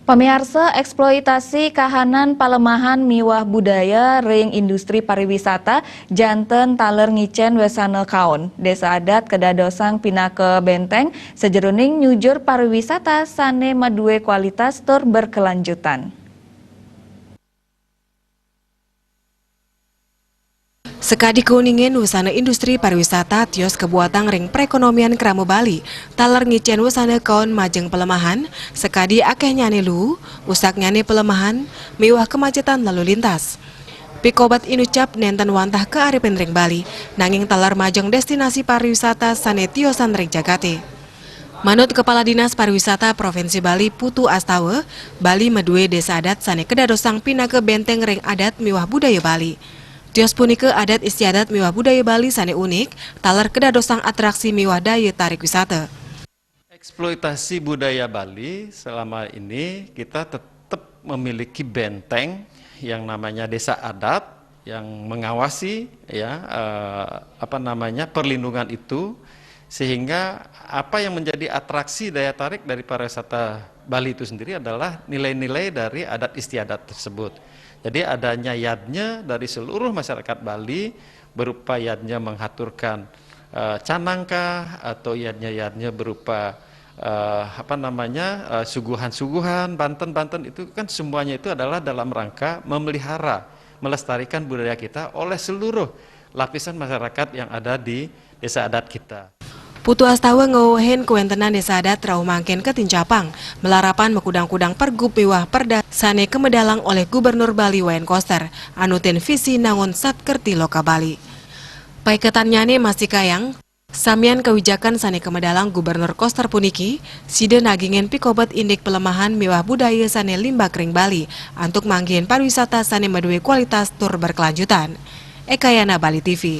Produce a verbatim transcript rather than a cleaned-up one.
Pamiarsa, eksploitasi kahanan palemahan miwah budaya ring industri pariwisata janten taler ngicén wésana kaon. Désa Adat kadadosang pinaka bénténg sajeroning nyujur pariwisata sané madué kualitas tur berkelanjutan. Sakadi kauningin wusana industri pariwisata tios kabuatang ring perekonomian krama Bali, taler ngicén wusana kaon majeng pelemahan, sakadi akéhnyané luu, usaknyané pelemahan, miwah kemacetan lalu lintas. Pikobat inucap nénten wantah kaarepin ring Bali, nanging taler majeng destinasi pariwisata sané tiosan ring jagaté. Manut Kepala Dinas Pariwisata Provinsi Bali Putu Astawa, Bali madué désa adat sané kadadosang pinaka bénténg ring adat miwah budaya Bali. Tios punika adat istiadat miwah budaya Bali sané unik, taler kadadosang atraksi miwah daya tarik wisata. Eksploitasi budaya Bali selama ini kita tetap memiliki benteng yang namanya desa adat yang mengawasi, ya, eh, apa namanya, perlindungan itu, sehingga apa yang menjadi atraksi daya tarik dari pariwisata Bali itu sendiri adalah nilai-nilai dari adat istiadat tersebut. Jadi adanya yadnya dari seluruh masyarakat Bali berupa yadnya menghaturkan eh, canangka atau yadnya-yadnya berupa eh, apa namanya, eh, suguhan-suguhan, banten-banten, itu kan semuanya itu adalah dalam rangka memelihara, melestarikan budaya kita oleh seluruh lapisan masyarakat yang ada di desa adat kita. Putu Astawa ngwewehin kawéntenan désa adat rauh mangkin katincapang, malarapan makudang-kudang pergub miwah perda sané kamedalang olih Gubernur Bali Wayan Koster, anutin visi nangun Satkerti Loka Bali. Paiketannyané mastikayang, samian kawijakan sané kamedalang Gubernur Koster puniki, sida nagingin pikobet indik pelemahan miwah budaya sané limbak ring Bali, antuk manggihin pariwisata sané madué kualitas tur berkelanjutan. Ekayana, Bali T V.